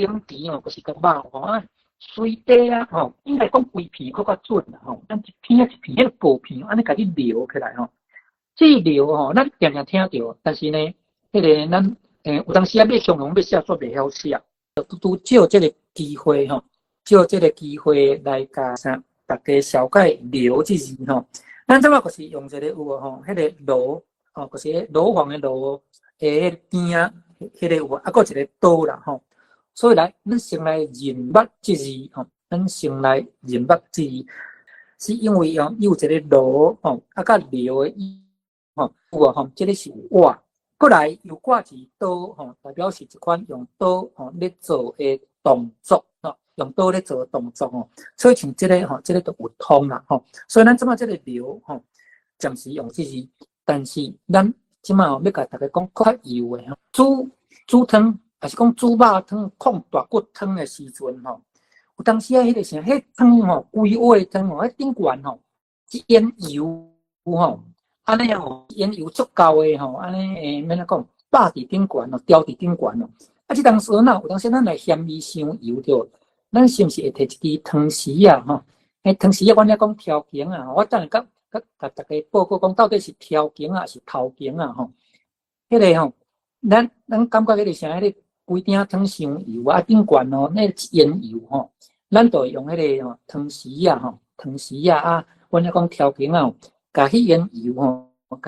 冷甜哦，就是共肉吼啊，水底啊吼，應該講規片較較準啦吼，咱一片啊一片彼个薄片，按呢共你撩起來吼。這撩吼，咱定定聽著，但是呢，彼个咱有當時啊欲形容欲寫煞袂曉寫，拄拄借這个機會吼，借這个機會來共啥，大家紹介撩這字吼。咱這擺就是用一个有無吼，彼个樓吼，就是樓房的樓的邊仔，彼个有無？啊，閣一个刀啦吼。所以來，咱先來認捌這字吼，咱先來認捌這字，是因為哦，有一个樓吼，啊，佮撩的意吼，有無吼？這个是有倚，閣來又掛一刀吼，代表是一款用刀吼咧做的動作吼，用刀咧做的動作吼，所以像這个吼，這个就有通啦吼。所以咱這擺這个撩吼，暫時用這字，但是咱這擺吼欲共大家講較幼的吼，煮煮湯。抑是講煮肉湯、炕大骨湯的時陣吼，有當時啊，彼个啥，彼湯吼，規碗湯吼，彼頂懸吼，一淹油吼，按呢吼，淹油足夠的吼，按呢欲按怎講，飽佇頂懸吼，牢佇頂懸吼。啊，這當時若有當時咱來嫌伊傷油對，咱是毋是會提一支湯匙啊？吼，彼湯匙啊，阮遐講柱蠄啊，我等下佮佮共大家報告講，到底是柱蠄啊，抑是頭蠄啊？吼，彼个吼，咱感覺彼個啥，彼個規鼎湯傷油啊，頂懸吼，那一淹油吼，咱就會用彼个吼湯匙啊，吼湯匙啊，啊，阮遐講柱蠄啊，共彼淹油吼，共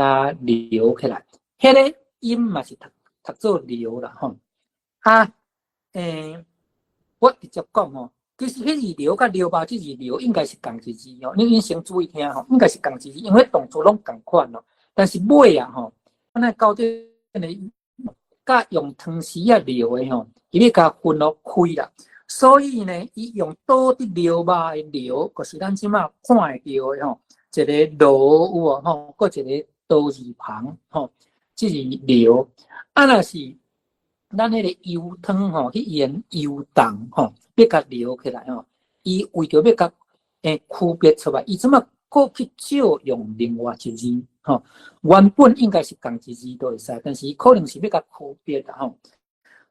撩起來，彼个音嘛是讀讀做撩啦，吼。啊，我直接講吼，其實彼字撩佮撩肉這字撩應該是仝一字吼，你先注意聽吼，應該是仝一字，因為動作攏仝款咯。但是尾啊吼，咱到這個佮用湯匙仔撩的吼，伊欲共分予開啦。所以呢，伊用刀佇撩肉的撩，就是咱這擺看會著的吼，一个螺有無吼，閣一个刀字旁吼，這是撩。啊，若是咱彼个油湯吼，去淹油重吼，欲共撩起來吼，伊為著欲共區別出來，伊這擺閣去借用另外一字吼，原本應該是仝一字都會使，但是伊可能是欲共區別啦吼。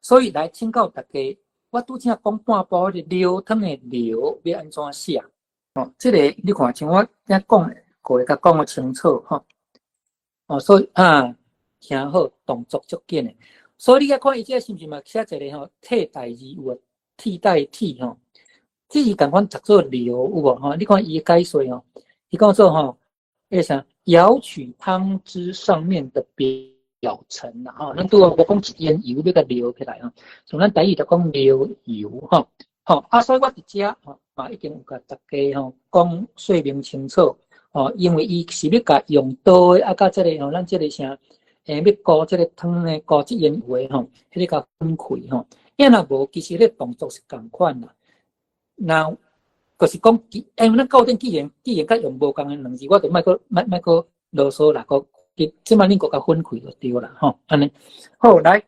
所以來請教大家，我拄才講半晡彼个撩湯的撩欲按怎寫？吼，這个你看像我遮講，會共講予清楚吼。哦，所以啊，聽好，動作足緊的。所以你愛看伊這是毋是嘛寫一个吼替代字有無？替代替吼，這是仝款讀做撩有無吼？你看伊的解說吼，伊講做吼，彼个啥，舀取湯汁上面的表層啦吼，咱拄仔無講一淹油欲共撩起來吼，像咱台語就講撩油吼，吼啊，所以我佇遮吼嘛已經有共大家吼講說明清楚吼，因為伊是欲共用刀的啊，佮這个吼，咱這个啥，欲鍋這個湯呢，鍋這淹油的吼，彼个共分開吼，啊若無，其實彼個動作是仝款啦。那就是講，因為咱教典既然佮用無仝的兩字，我就莫閣莫莫閣囉嗦啦，閣這擺恁閣共分開就對啦吼，按呢。好，來，